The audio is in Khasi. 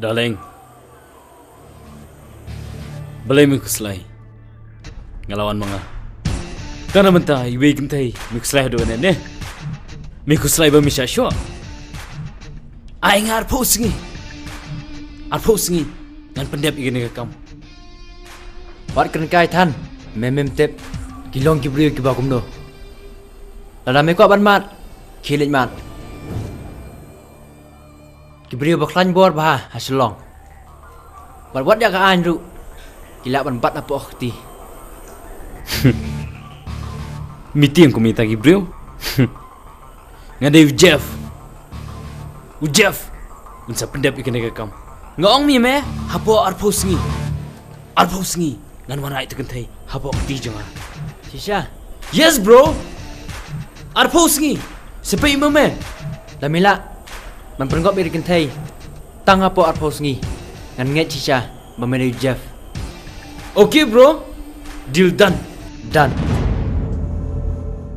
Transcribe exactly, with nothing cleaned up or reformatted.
Darling. Balei me khuslai? Nga la wan ma nga. Tang na mynta iwei i kynthei me khuslai haduh ne ne. Me khuslai ba me shah shoh. Ai nga arphew sngi. Arphew sngi ngan pyndep ïa kane ka kam. Wat kren kai than, me mem tip ki long ki briew kiba kumno. Lada me kwah ban mad, khie leit mad. Ki briew ba khlaiñ bor bha ha Shillong. Bad wat ïa ka aiñ ruh ki lah ban bat hapoh kti. Me tieng kum ita ki briew. Nga dei u Jeff. U Jeff un sa pyndep ïa kane ka kam. Nga ong me me, hapoh arphew sngi. Arphew sngi ngan wanrah ïa uta u kynthei hapoh kti jong nga. Shisha? Yes bro. Arphew sngi. Sa peit ma me. Lada me lah ban pynkop ïa uta u kynthei tang hapoh arphew sngi, ngan ngeit shisha ba me dei u Jeff. Okay bro. Deal done. Done.